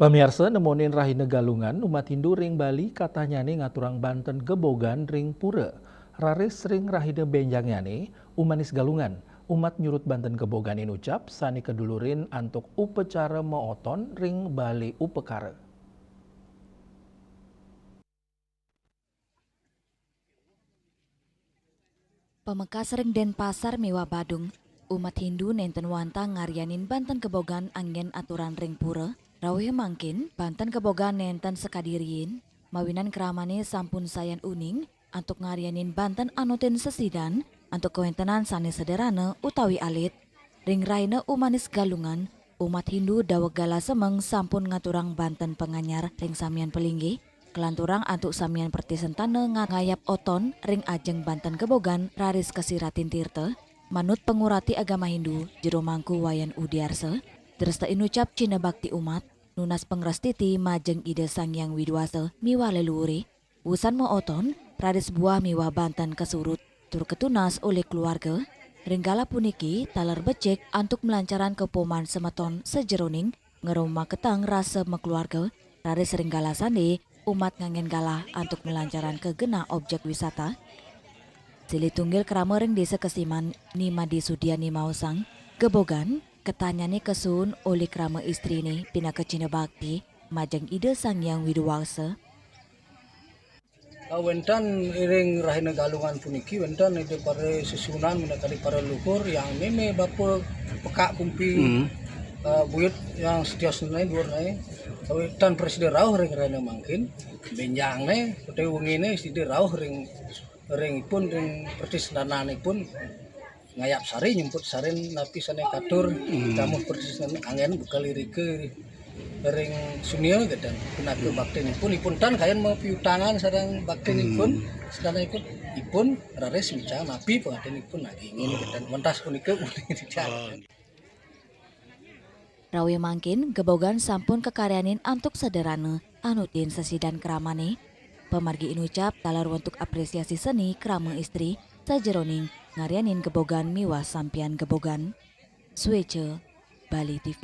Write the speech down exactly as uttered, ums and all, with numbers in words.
Pamiarsa, nemonin rahina Galungan, umat Hindu ring Bali katahnyane ngaturang banten gebogan ring pura. Raris ring rahina benjangnane, Umanis Galungan, umat nyurut banten gebogan inucap sane kadulurin antuk upacara maoton ring Bale Upakara. Pamekas ring Denpasar miwah Badung, umat Hindu nenten wantah ngaryanin banten gebogan anggen aturan ring pura. Rauh mangkin, banten gebogan nenten sakadi riin, mawinan kramane sampun sayan uning antuk ngaryanin banten anutin sesidan antuk kawentenan sane sederhana utawi alit. Ring rahina Umanis Galungan, umat Hindu daweg galah semeng sampun ngaturang banten panganyar ring samian palinggih, kalanturang antuk samian pratisentana nga-, ngayap oton ring ajeng banten gebogan raris kasiratin tirta, manut pangurati agama Hindu, Jero Mangku Wayan Udiarsa, dresta inucap cihna bakti umat, nunas pangrastiti majeng Ida Sang Hyang Widhi Wasa miwah leluhure. Wusan maoton, raris buah miwah banten kasurut tur katunas olih keluarga. Ring galah puniki taler becik antuk malancaran kapoman semeton sajeroning ngrembaketang rasa makeluarga, raris ring galah sane umat nganggen galah antuk malancaran ka genah objek wisata. Silih tunggil krama ring Desa Kesiman, Ni Made Sudiani maosang, gebogan katahnyane kasuun olih krama istrine pinaka cihna bakti majeng Ida Sang Hyang Widhi Wasa. Ah, wenten ring rahina Galungan puniki, wenten ida para sesuunan minakadi para leluhur yang meme bapa pekak kumpi, hmm, ah, buyut yang setiosne duur ne. Awi tan prasida rauh ring rahina mangkin, benjangne utawi wengine sida rauh ring, ring ipun, ring pratisendananipun. Ngayap sari, nyumput sarin napi sane katur, hmm, damuh prasida anggen bekel irika ring sunia geden. Pinaka, hmm, baktinipun, ipun tan kayun mapiutangan sareng baktinipun, hmm, sedanipun, ipun raris micang napi pangatinipun nagingin geden. Wentas punika uning dicak. Oh. Rauh mangkin, gebogan sampun kakaryanin antuk sederhana anutin sesidan kramane. Pamargi inucap taler wentuk apresiasi seni krama istri sajeroning ngaryanin gebogan miwah sampian gebogan. Sueca, Bali T V.